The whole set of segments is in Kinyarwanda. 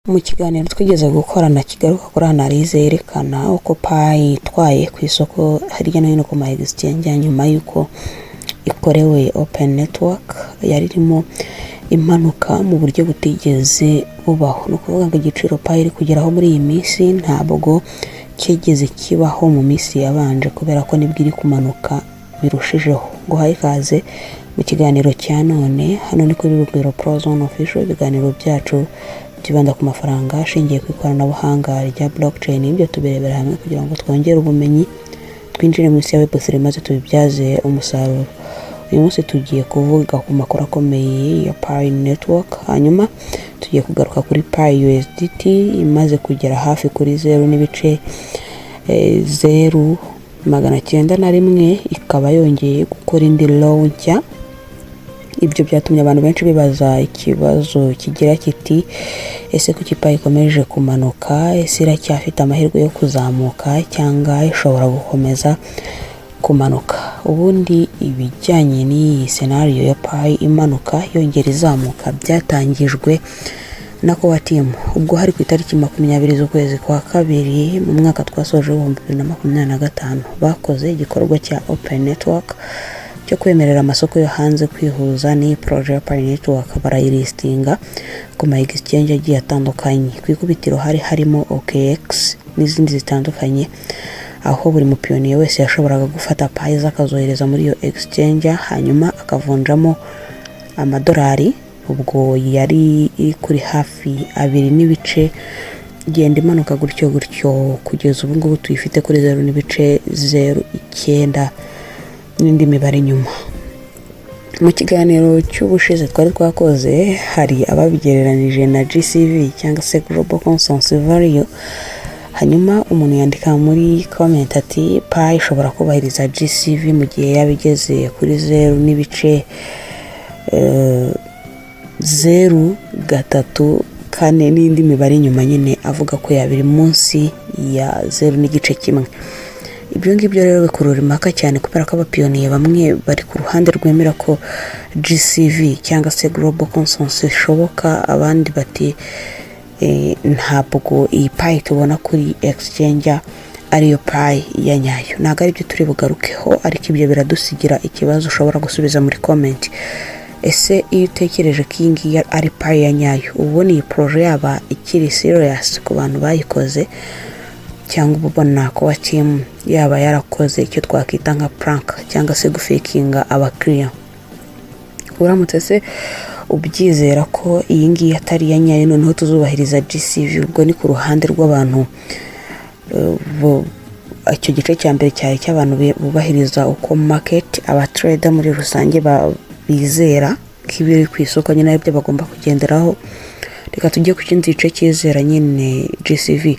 Mu kiganiro twigeze gukorana kigaruka kuri analyse yerekana uko Pi yitwaye ku isoko hirya no hino ku ma exchange nyuma y'uko ikorewe open network, yari irimo imanuka mu buryo butigeze bubaho. Ni ukuvuga ngo igiciro Pi iri kugeraho muri iyi minsi ntabwo cyigeze kibaho mu minsi yabanje, kubera ko nibwo iri kumanuka birushijeho. Nguhaye ikaze mu kiganiro cya none. Hano ni kuri Rugwiro Prozone Official. Ibiganiro byacu byibanda ku mafaranga ashingiye ku ikoranabuhanga rya blockchain. Ibyo tubirebera hamwe kugira ngo twongere ubumenyi, twinjire mu isi ya Web3 maze tubibyaze umusaruro. Uyu munsi tugiye kuvuga ku makuru akomeye ya Pi Network, hanyuma tugiye kugaruka kuri Pi USDT imaze kugera hafi kuri 0.0901, ikaba yongeye gukora indi low nshya. Ibyo byatumye abantu benshi bibaza ikibazo kigira kiti: "Ese kuki Pi ikomeje kumanuka? Ese iracyafite amahirwe yo kuzamuka cyangwa ishobora gukomeza kumanuka?" Ubundi ibijyanye n'iyi scenario ya Pi imanuka yongera izamuka byatangijwe na Core Team ubwo hari ku itariki 20 z'ukwezi kwa kabiri mu mwaka twasoje 2025. Bakoze igikorwa cya open network cyo kwemerera amasoko yo hanze kwihuza n'iyi projet ya Pi Network, barayilistinga ku ma exchange agiye atandukanye. Ku ikubitiro hari harimo OKX n'izindi zitandukanye, aho buri mupioneer wese yashoboraga gufata Pi ze akazohereza muri iyo exchange, hanyuma akavunjamo amadolari. Ubwo yari iri kuri hafi abiri n'ibice, igenda imanuka gutyo gutyo kugeza ubu ngubu tuyifite kuri 0.09 n'indi mibare inyuma. Mu kiganiro cy'ubushize twari twakoze, hari ababigereranije na GCV cyangwa se Global Consensus Value, hanyuma umuntu yandika muri comment ati: "Pi ishobora kubahiriza GCV mu gihe yaba igeze kuri 0.034 n'indi mibare inyuma." Nyine avuga ko yaba iri munsi ya 0.1. Ibyo ngibyo rero bikurura impaka cyane, kubera ko abapioneer bamwe bari ku ruhande rwemera ko GCV cyangwa se Global Consensus ishoboka, abandi bati ntabwo iyi Pi tubona kuri exchange ariyo Pi ya nyayo. Ntabwo aribyo turi bugarukeho, ariko ibyo biradusigira ikibazo ushobora gusubiza muri comment. Ese iyo utekereje ko iyi ngiyi ari Pi ya nyayo, ubona iyi projet yaba ikiri serious ku bantu bayikoze, cyangwa uba ubona ko team yaba yarakoze icyo twakwita nka prank cyangwa se gufakinga abakiriya? Uramutse se ubyizera ko iyi ngiyi atari iya nyayo, noneho tuzubahiriza GCV? Ubwo ni ku ruhande rw'abantu icyo gice cya mbere cyari cy'abantu bubahiriza uko market, abatrader muri rusange bizera ko ibiri ku isoko nyine aribyo bagomba kugenderaho. Reka tujye ku kindi gice cyizera nyine GCV.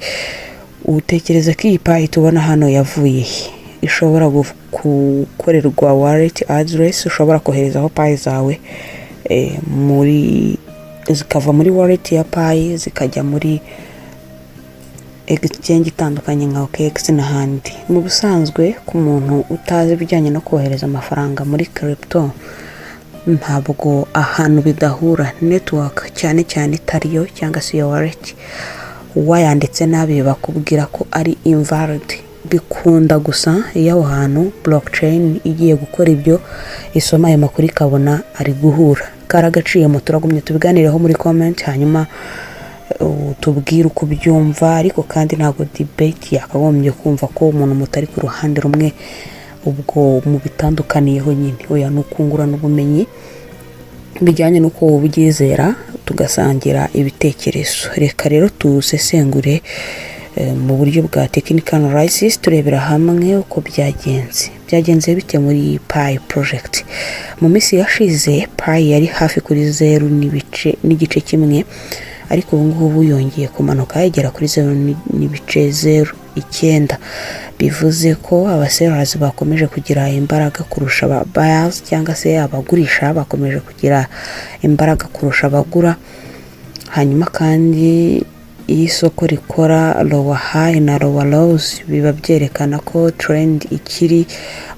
Utekereza ko iyi Pi tubona hano yavuye he? Ishobora gukorerwa wallet address ushobora koherezaho Pi zawe, muri zikava muri wallet ya Pi zikajya muri exchange itandukanye nka OKX n'ahandi. Mu busanzwe, ku muntu utazi ibijyanye no kohereza amafaranga muri crypto, ntabwo ahantu bidahura network, cyane cyane itariyo cyangwa se iyo wallet wayanditse nabi, bakubwira ko ari invalid. Bikunda gusa iyo aho hantu blockchain igiye gukora ibyo, isoma ayo makuru ikabona ari guhura. Karagaciyemo. Turagumye tubiganireho muri comment, hanyuma tubwire uko ubyumva. Ariko kandi ntabwo debate yakagombye kumva ko umuntu mutari ku ruhande rumwe ubwo mubitandukaniyeho nyine. Oya, ni ukungurana ubumenyi bijyanye n'uko wowe ubyizera, tugasangira ibitekerezo. Reka rero tusesengure mu buryo bwa technical analysis, turebera hamwe uko byagenze. Byagenze bite muri Pi project? Mu minsi yashize Pi yari hafi kuri 0.1, ariko ubu ngubu yongeye kumanuka igera kuri 0.09. Bivuze ko abasellers bakomeje kugira imbaraga kurusha aba buyers, cyangwa se abagurisha bakomeje kugira imbaraga kurusha abagura. Hanyuma kandi Iyo isoko rikora lower high na lower lows, biba byerekana ko trend ikiri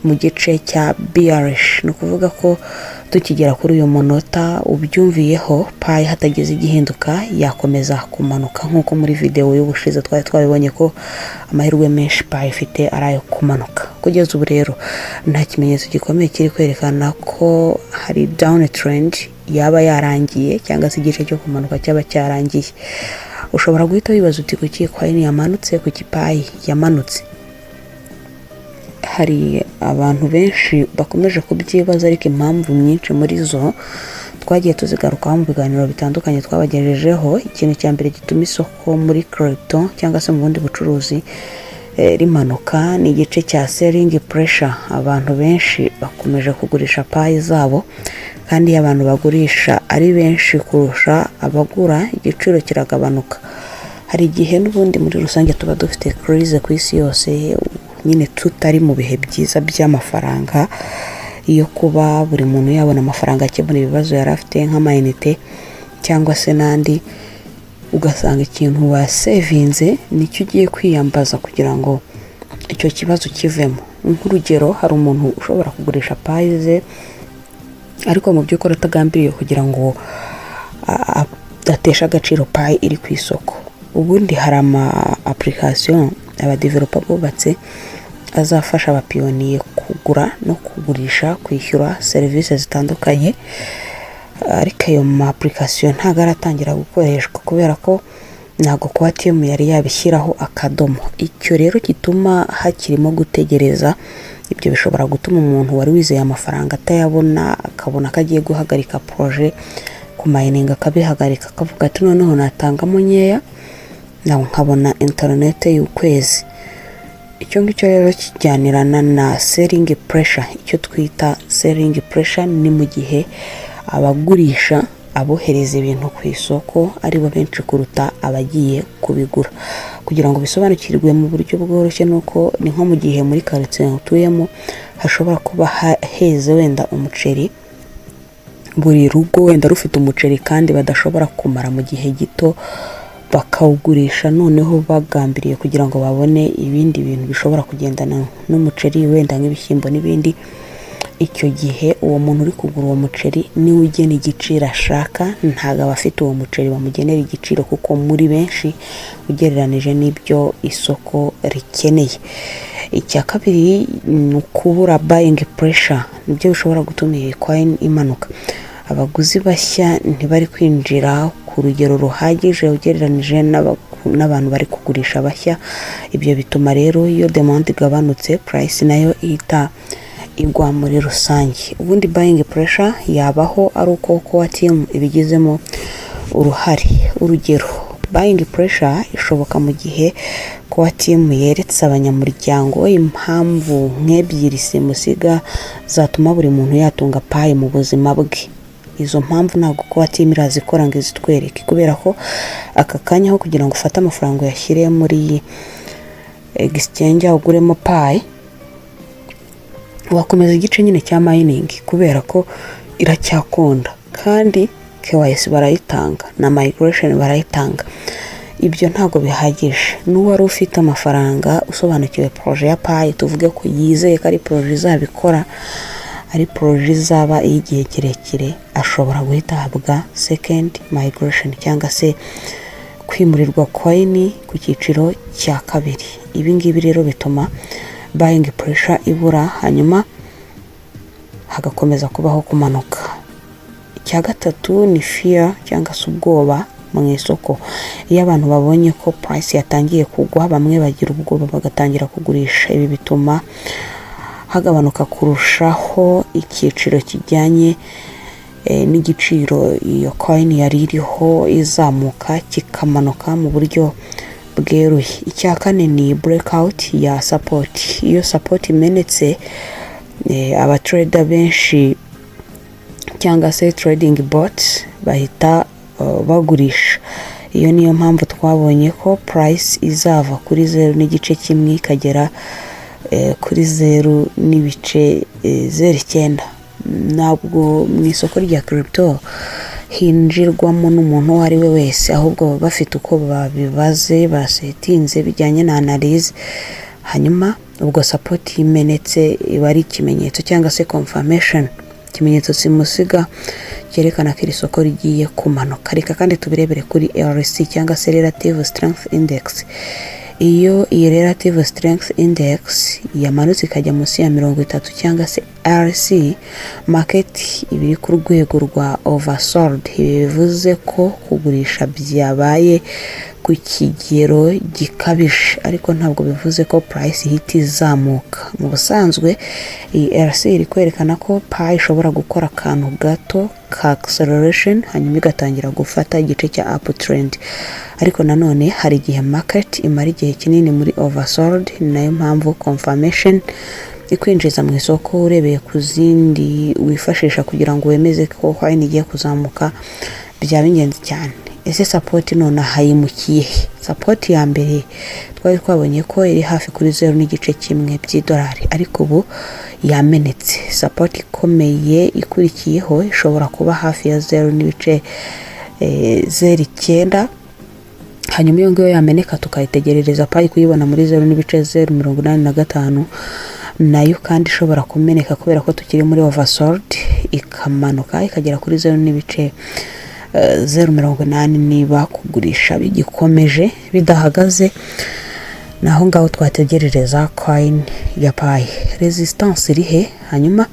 mu gice cya bearish. Ni ukuvuga ko tukigera kuri uyu munota ubyumviyeho, Pi hatagize igihinduka yakomeza kumanuka, nk'uko muri videwo y'ubushize twari twabibonye ko amahirwe menshi Pi ifite ari ayo kumanuka. Kugeza ubu rero nta kimenyetso gikomeye kiri kwerekana ko hari down trend yaba yarangiye cyangwa se igice cyo kumanuka cyaba cyarangiye. Ushobora guhita wibaza uti: "Kuki coin yamanutse? Kuki Pi yamanutse?" Hari abantu benshi bakomeje kubyibaza, ariko impamvu nyinshi muri zo twagiye tuzigarukaho mu biganiro bitandukanye twabagejejeho. Ikintu cya mbere gituma isoko muri crypto cyangwa se mu bundi bucuruzi rimanuka ni igice cya selling pressure. Abantu benshi bakomeje kugurisha Pi zabo, kandi iyo abantu bagurisha ari benshi kurusha abagura, igiciro kiragabanuka. Hari igihe n'ubundi muri rusange tuba dufite crise ku isi yose nyine, tutari mu bihe byiza by'amafaranga, yo kuba buri muntu yabona amafaranga akemura ibibazo yari afite nk'amayinite cyangwa se n'andi, ugasanga ikintu wasevinze nicyo ugiye kwiyambaza kugira ngo icyo kibazo kivemo. Nk'urugero, hari umuntu ushobora kugurisha Pi ze, ariko mu by'ukuri atagambiriye kugira ngo ateshe agaciro Pi iri ku isoko. Ubundi hari ama application abadeveloper bubatse azafasha abapioneer kugura no kugurisha, kwishyura serivisi zitandukanye, ariko ayo ma application ntabwo aratangira gukoreshwa kubera ko ntabwo core team yari yabishyiraho akadomo. Icyo rero gituma hakirimo gutegereza. Ibyo bishobora gutuma umuntu wari wizeye amafaranga atayabona, akabona ko agiye guhagarika projet kumayininga, akabihagarika, akavuga ati: "Noneho natangamo nkeya nawe nkabona interinete y'ukwezi." Icyo ngicyo rero kijyanirana na selling pressure. Icyo twita selling pressure ni mu gihe abagurisha, abohereza ibintu ku isoko, ari bo benshi kuruta abagiye kubigura. Kugira ngo bisobanukirwe mu buryo bworoshye, ni uko ni nko mu gihe muri karitsiye utuyemo hashobora kuba heze wenda umuceri, buri rugo wenda rufite umuceri kandi badashobora kumara mu gihe gito, bakawugurisha noneho bagambiriye kugira ngo babone ibindi bintu bishobora kugendana n'umuceri, wenda nk'ibishyimbo n'ibindi. Icyo gihe uwo muntu uri kugura uwo muceri niwe ugena igiciro ashaka, ntabwo abafite uwo muceri bamugenera igiciro, kuko muri benshi ugereranije n'ibyo isoko rikeneye. Icya kabiri ni ukubura buying pressure, nibyo bishobora gutuma iyi coin imanuka. Abaguzi bashya ntibari kwinjira ku rugero ruhagije ugereranije n'abantu bari kugurisha bashya. Ibyo bituma rero iyo demand igabanutse, price nayo ihita igwa muri rusange. Ubundi buying pressure yabaho ari uko core team ibigizemo uruhare. Urugero, buying pressure ishoboka mu gihe core team yeretse abanyamuryango impamvu nk'ebyiri simusiga zatuma buri muntu yatunga Pi mu buzima bwe. Izo mpamvu ntabwo core team irazikora ngo izitwereke, kubera ko aka kanya aho kugira ngo ufate amafaranga uyashyire muri exchange uguremo Pi, wakomeza igice nyine cya mining, kubera ko iracyakunda kandi KYC barayitanga na migration barayitanga. Ibyo ntabwo bihagije. N'uwari ufite amafaranga usobanukiwe projet ya Pi, tuvuge ko yizeye ko ari projet izabikora, ari projet izaba iy'igihe kirekire, ashobora guhita ahabwa second migration cyangwa se kwimurirwa coin ku cyiciro cya kabiri. Ibi ngibi rero bituma buying pressure ibura, hanyuma hagakomeza kubaho kumanuka. Icya gatatu ni fear cyangwa se ubwoba mu isoko. Iyo abantu babonye ko price yatangiye kugwa, bamwe bagira ubwoba bagatangira kugurisha. Ibi bituma hagabanuka kurushaho icyiciro kijyanye n'igiciro iyo coin yari iriho izamuka, kikamanuka mu buryo bweruye. Icya kane ni breakout ya support. Iyo support imenetse, abatrader benshi cyangwa se trading bots bahita bagurisha. Iyo niyo mpamvu twabonye ko price izava kuri 0.1 ikagera kuri 0.09. Ntabwo mu isoko rya crypto Hinjirwamo n'umuntu uwo ari we wese, ahubwo baba bafite uko babibaze, basetinze bijyanye na analyse. Hanyuma ubwo support imenetse iba ari ikimenyetso cyangwa se confirmation, ikimenyetso simusiga cyerekana ko iri soko rigiye kumanuka. Reka kandi tubirebere kuri RSI cyangwa se Relative Strength Index. Iyo iyi Relative Strength Index yamanutse ikajya munsi ya 30 cyangwa se RSI, market iba iri ku rwego rwa oversold. Ibi bivuze ko kugurisha byabaye ku kigero gikabije, ariko ntabwo bivuze ko price ihita izamuka. Mu busanzwe iyi RSI iri kwerekana ko Pi ishobora gukora akantu gato ka acceleration, hanyuma igatangira gufata igice cya uptrend. Ariko nanone hari igihe market imara igihe kinini muri oversold. Ni nayo mpamvu confirmation ikwinjiza mu isoko urebeye ku zindi wifashisha kugira ngo wemeze ko coin igiye kuzamuka byaba ingenzi cyane. Ese support nonaha yimukiye he? Support ya mbere twari twabonye ko iri hafi kuri 0.1 by'idolari, ariko ubu yamenetse. Support ikomeye ikurikiyeho ishobora kuba hafi ya 0.09. Hanyuma iyo ngiyo yameneka, tukayitegerereza Pi kuyibona muri 0.085, nayo kandi ishobora kumeneka kubera ko tukiri muri oversold, ikamanuka ikagera kuri 0.080 niba kugurisha bigikomeje bidahagaze. Naho ngaho twategerereza coin ya Pi. Resistance iri he? Hanyuma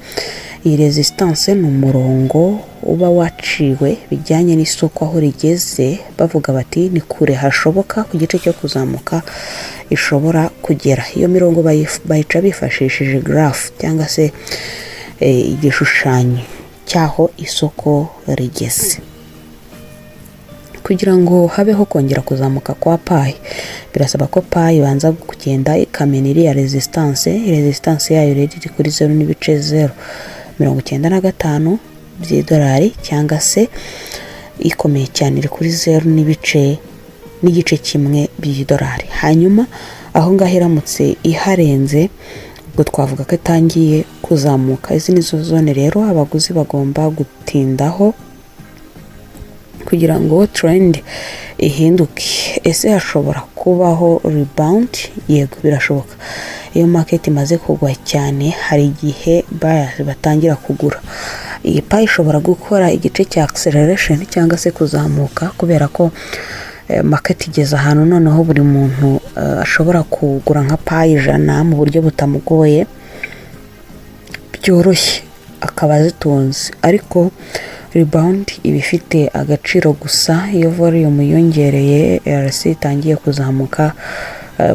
iyi resistance ni umurongo uba waciwe bijyanye n'isoko aho rigeze, bavuga bati ni kure hashoboka ku gice cyo kuzamuka ishobora kugera. Iyo mirongo bayica bifashishije graph cyangwa se igishushanyo cy'aho isoko rigeze. Kugira ngo habeho kongera kuzamuka kwa Pi, birasaba ko Pi ibanza kugenda ikamena iriya resistance. Resistance yayo rero iri kuri 0.095 by'idolari, cyangwa se ikomeye cyane iri kuri zeru n'ibice n'igice kimwe by'idolari. Hanyuma aho ngaho iramutse iharenze, ubwo twavuga ko itangiye kuzamuka. Izi ni zo zone rero abaguzi bagomba gutindaho kugira ngo trend ihinduke. Ese hashobora kubaho rebound? Yego, birashoboka. Iyo market imaze kugwa cyane, hari igihe buyers batangira kugura. Iyi Pi ishobora gukora igice cya acceleration cyangwa se kuzamuka, kubera ko market igeze ahantu noneho buri muntu ashobora kugura nka Pi 100 mu buryo butamugoye, byoroshye, akaba azitunze. Ariko rebound iba ifite agaciro gusa iyo volume yiyongereye, RSI itangiye kuzamuka,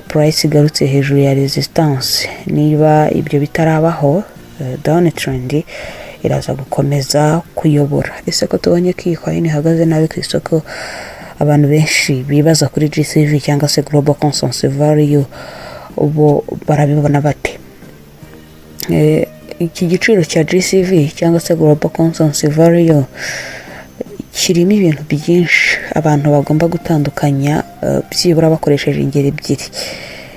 price igarutse hejuru ya resistance. Niba ibyo bitarabaho, down trend iraza gukomeza kuyobora. Ese ko tubonye ko iyi coin ihagaze nabi ku isoko, abantu benshi bibaza kuri GCV cyangwa se Global Consensus Value, ubu barabibona bate? Iki giciro cya GCV cyangwa se Global Consensus Value kirimo ibintu byinshi abantu bagomba gutandukanya, byibura bakoresheje ingero ebyiri.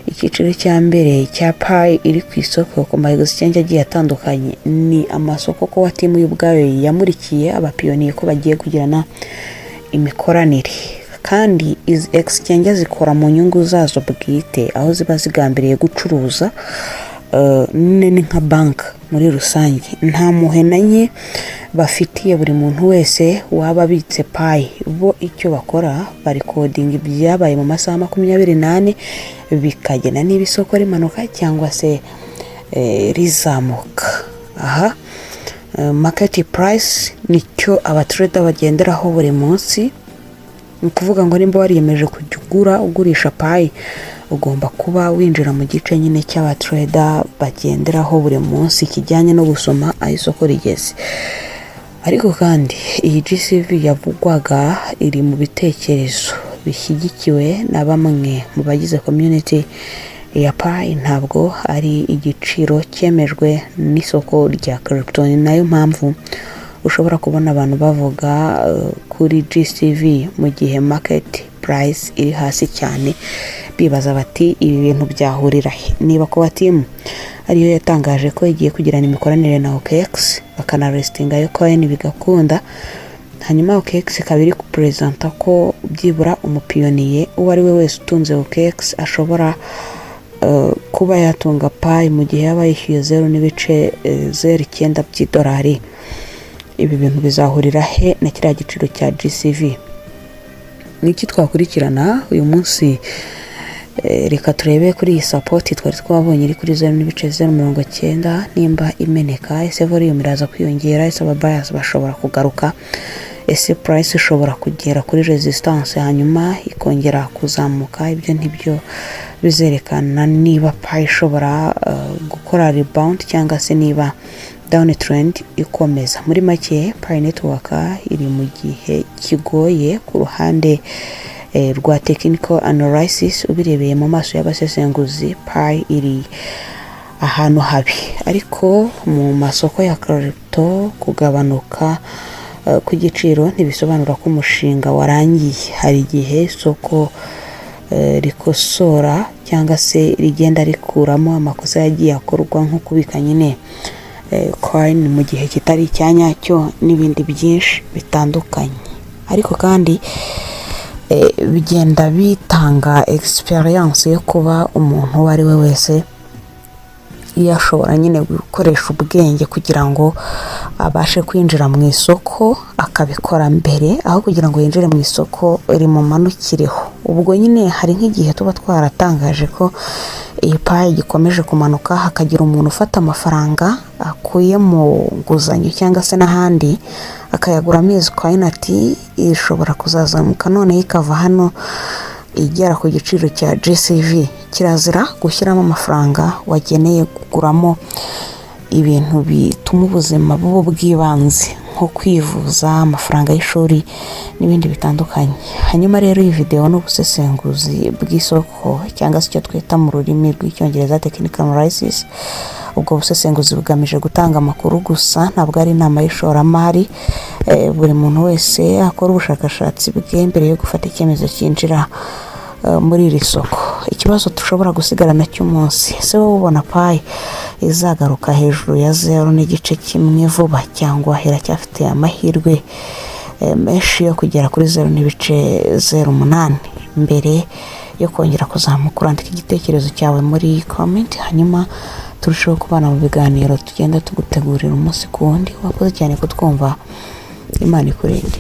Icyiciro cya mbere cya Pi iri ku isoko ku ma exchange agiye atandukanye ni amasoko Core Team yo ubwayo yamurikiye abapiyoniye ko bagiye kugirana imikoranire, kandi izi exchange zikora mu nyungu zazo bwite, aho ziba zigambiriye gucuruza ni nka banki muri rusange. Nta mpuhwe na nke bafitiye buri muntu wese waba abitse Pi. Bo icyo bakora, barecordinga ibyabaye mu masaha 24, bikagena niba isoko rimanuka cyangwa se rizamuka. Aha market price nicyo abatrader bagenderaho buri munsi. Ni ukuvuga ngo nimba wariyemeje kujya ugura ugurisha Pi, ugomba kuba winjira mu gice nyine cy'abatrader bagenderaho buri munsi kijyanye no gusoma aho isoko rigeze. Ariko kandi iyi GCV yavugwaga iri mu bitekerezo bishyigikiwe na bamwe mu bagize community ya Pi, ntabwo ari igiciro cyemejwe n'isoko rya crypto. Ni nayo mpamvu ushobora kubona abantu bavuga kuri GCV mu gihe market price iri hasi cyane, bibaza bati ibi bintu byahurira he? Niba Core Team ariyo yatangaje ko igiye kugirana imikoranire na OKX, bakanalistinga yo coin bigakunda, Hanyuma OKX ikaba iri kupresenta ko byibura umupioneer uwo ari we wese utunze OKX ashobora kuba yatunga Pi mu gihe yaba yishyuye 0.09 by'idolari. Ibi bintu bizahurira he na kiriya giciro cya GCV? Ni iki twakurikirana uyu munsi? Reka turebe kuri iyi support twari twabonye iri kuri 0.090, nimba imeneka, ese volume iraza kwiyongera? Ese aba buyers bashobora kugaruka? Ese price ishobora kugera kuri resistance hanyuma ikongera kuzamuka? Ibyo ntibyo bizerekana niba Pi ishobora gukora rebound cyangwa se niba down trend ikomeza. Muri make, Pi Network iri mu gihe kigoye ku ruhande rwa technical analysis. Ubirebeye mu maso y'abasesenguzi, Pi iri ahantu habi, ariko mu masoko ya crypto kugabanuka kw'igiciro ntibisobanura ko umushinga warangiye. Hari igihe isoko rikosora cyangwa se rigenda rikuramo amakosa yagiye akorwa, nko kubika nyine coin mu gihe kitari icya nyacyo n'ibindi byinshi bitandukanye. Ariko kandi bigenda bitanga experience yo kuba umuntu uwo ari we wese yashobora nyine gukoresha ubwenge kugira ngo abashe kwinjira mu isoko, akabikora mbere aho kugira ngo yinjire mu isoko rimumanukireho. Ubwo nyine hari nk'igihe tuba twaratangaje ko iyi Pi gikomeje kumanuka, hakagira umuntu ufata amafaranga akuye mu nguzanyo cyangwa se n'ahandi, akayaguramo izi coin, ati ishobora kuzazamuka noneho ikava hano igera ku giciro cya GCV. Kirazira gushyiramo amafaranga wageneye kuguramo ibintu bituma ubuzima buba bw'ibanze, nko kwivuza, amafaranga y'ishuri n'ibindi bitandukanye. Hanyuma rero iyi videwo ni ubusesenguzi bw'isoko cyangwa se icyo twita mu rurimi rw'Icyongereza technical analysis. Ubwo busesenguzi bugamije gutanga amakuru gusa, ntabwo ari inama y'ishoramari. Buri muntu wese akora ubushakashatsi bwe mbere yo gufata icyemezo cyinjira muri iri soko. Ikibazo dushobora gusigarana cy'umunsi: ese wowe ubona Pi izagaruka hejuru ya 0.1 vuba, cyangwa iracyafite amahirwe menshi yo kugera kuri 0.08 mbere yo kongera kuzamuka? Urandika igitekerezo cyawe muri comment, hanyuma turusheho kubana mu biganiro tugenda tugutegurira umunsi ku wundi. Wakoze cyane kutwumva, Imana ikurinde.